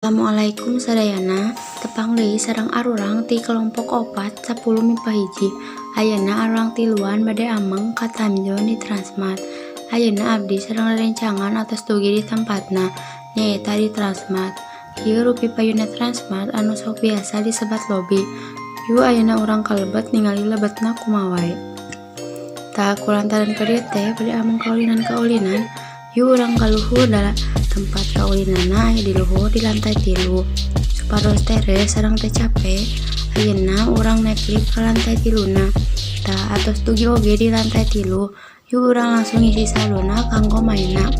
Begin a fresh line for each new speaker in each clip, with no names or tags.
Assalamualaikum sadayana, tepang deui sareng arurang ti kelompok 4 10 MIPA 1. Ayeuna arurang tiluan bade ameng ka Timezone di Transmart. Ayeuna abdi sareng rerencangan atos dugi di tempatna, nyaeta di Transmart. Ieu rupi payunna Transmart anu sok biasa disebat lobi. Yu ayeuna urang kalebet ningali lebetna kumaha wae. Tah, kulantaran ka dieu teh bade ameng kaulinan-kaulinan, yu urang ka luhur da tempat kaulinanna aya di luhur di lantai 3. Supados teres sareng teu cape, ayeuna urang naek lift ka lantai 3-na. Tah, atos dugi oge di lantai 3, yu urang langsung ngisi saldona kanggo maenna.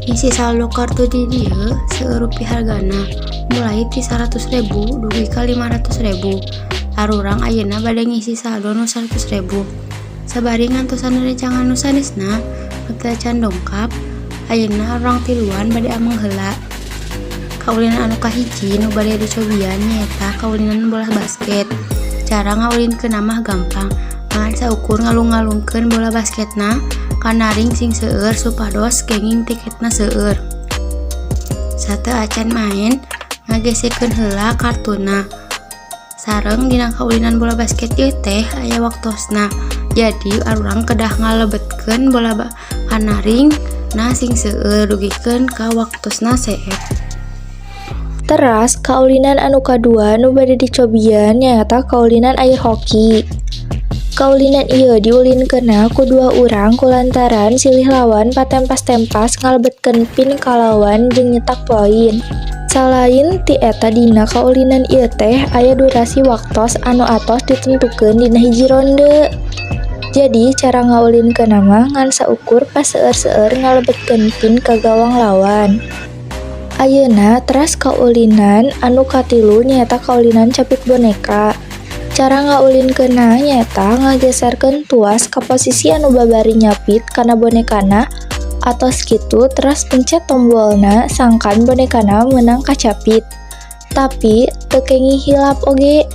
Ngisi saldo kartu di dieu seueur rupi hargana, mulai ti 100.000 dugi ka 500.000. Arurang ayeuna bade ngisi saldo nu 100.000. Sabari ngantosan rerencangan nu sanesna nu teu acan dongkap, ayeuna arurang tiluan bade ameng heula. Kaulinan anu kahiji nu bade dicobian nyaeta kaulinan bola basket. Cara ngaulinkeunna mah gampang, ngan saukur ngalung-ngalungkeun bola basketna kana ring sing seueur supados kenging tiketna seueur. Sateu acan maen, ngagesekeun heula kartuna. Sareng dina kaulinan bola basket ieu teh aya waktosna, jadi arurang kedah ngalebetkeun bola kana ring na sing seueur dugikeun ka waktosna seep.
Teras kaulinan anu kadua nu bade dicobian nyaeta kaulinan air hoki. Kaulinan ieu diulinkeunna ku dua urang kulantaran silih lawan patempas-tempas ngalebetkeun pin ka lawan jeung nyetak poin. Salain ti eta, dina kaulinan ieu teh aya durasi waktos anu atos ditentukeun dina hiji ronde. Jadi cara ngaulinkeunna mah ngan saukur pas seueur-seueur ngalebetkeun pin ka gawang lawan. Ayeuna teras kaulinan anu katilu nyaeta kaulinan capit boneka. Cara ngaulinkeunna nyaeta ngageserkeun tuas ka posisi anu babari nyapit kana bonekana, atos kitu teras pencet tombolna sangkan bonekana meunang kacapit. Tapi teu kenging hilap oge,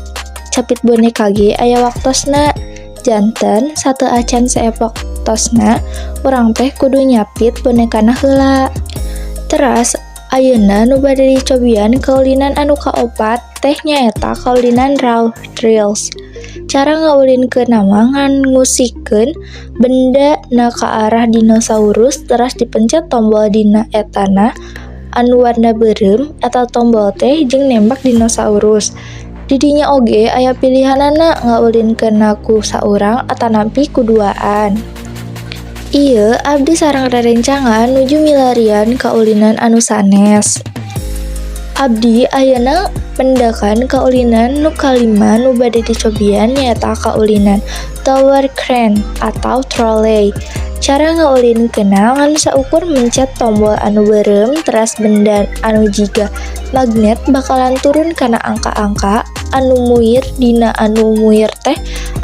capit boneka ge aya waktosna, janten sateu acan seep waktosna urang teh kudu nyapit bonekana heula. Teras ayeuna nu bade dicobian kaulinan anu kaopat teh nyaeta kaulinan Raw Thrills. Cara ngaulinkeunna mah ngan ngusikeun benda na ka arah dinosaurus, teras dipencet tombol dina etana anu warna beureum, eta tombol teh jeung nembak dinosaurus. Di dinya oge aya pilihanana ngaulinkeunna ku saurang atanapi ku duaan. Ieu abdi sareng rerencangan nuju milarian kaulinan anu sanes. Abdi ayeuna mendakan kaulinan nu kalima nu bade dicobian nyaeta kaulinan Tower Crane atau trolley. Cara ngaulinkeunna ngan saukur mencet tombol anu beureum, teras benda anu jiga magnet bakalan turun kana angka-angka anu muir. Dina anu muir teh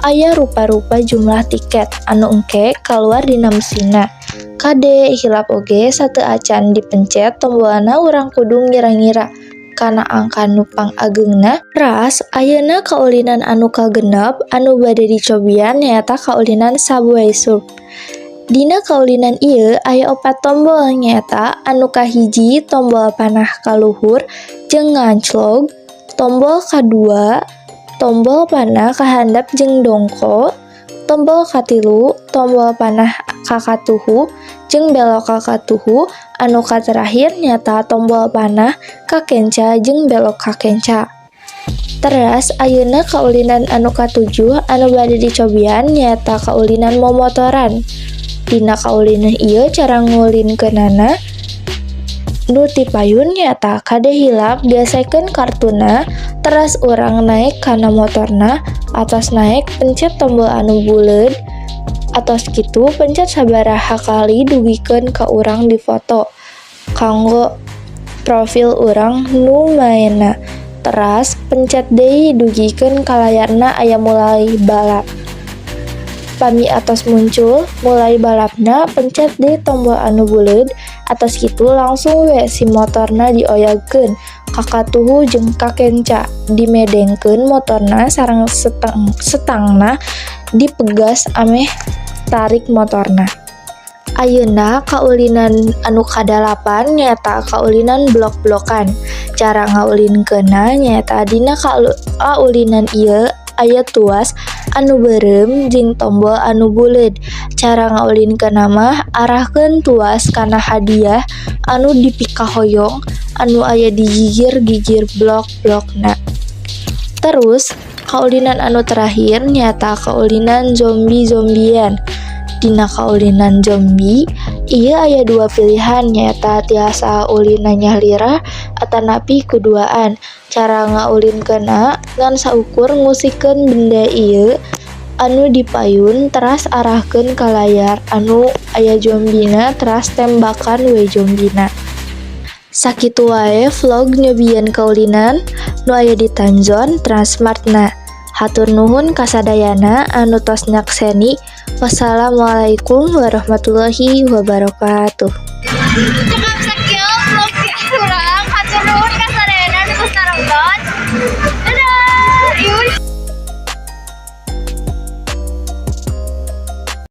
aya rupa-rupa jumlah tiket anu engke kaluar dina mesinna. Kade, hilap oge, sateu acan dipencet tombolna urang kudu ngira-ngira kana angka nu pangageungna. Teras ayeuna kaulinan anu kagenep anu bade dicobian nyaeta kaulinan Subway Surf. Dina kaulinan ieu aya opat tombol, nyaeta anu kahiji tombol panah ka luhur jeung nganclog, tombol kadua tombol panah ka handap jeung dongko, tombol katilu tombol panah ka katuhu jeung belok ka katuhu, anu katerakhir nyaeta tombol panah ka kenca jeung belok ka kenca. Teras ayeuna kaulinan anu katujuh anu bade dicobian nyaeta kaulinan momotoran. Dina kaulinan ieu cara ngulinkeunana nu ti payun nyaeta kade hilap gesekeun kartuna, teras urang naek kana motorna. Atos naek, pencet tombol anu buleud, atos kitu pencet sabaraha kali dugikeun ka urang difoto kanggo profil urang nu maenna, teras pencet deui dugikeun ka layarna aya mulai balap. Pami atos muncul mulai balapna, pencet deui tombol anu buleud, atos kitu langsung we si motorna dioyagkeun ka katuhu jeung ka kenca, dimedengkeun motorna sareng setangna dipegas ameh tarik motorna. Ayeuna kaulinan anu kadalapan nyaeta kaulinan blok-blokan. Cara ngaulinkeunna nyaeta dina kaulinan ieu aya tuas anu beureum jeung tombol anu buleud. Cara ngaulinkeunna mah arahkeun tuas kana hadiah anu dipikahoyong anu aya di gigir-gigir blok-blokna. Terus kaulinan anu terakhir nyaeta kaulinan zombie-zombian. Dina kaulinan zombie ieu aya dua pilihan, nyaeta tiasa ulinna nyalira atanapi kuduaan. Cara ngaulinkeunna ngan saukur ngusikeun benda ieu anu di payun, teras arahkeun ka layar anu aya zombina, teras tembakan we zombina. Sakitu wae vlog nyobian kaulinan nu aya di Timezone Transmart-na. Hatur nuhun kasadayana anu tos nyakseni. Wassalamualaikum warahmatullahi wabarakatuh.
Cekap sakieu vlog ti urang.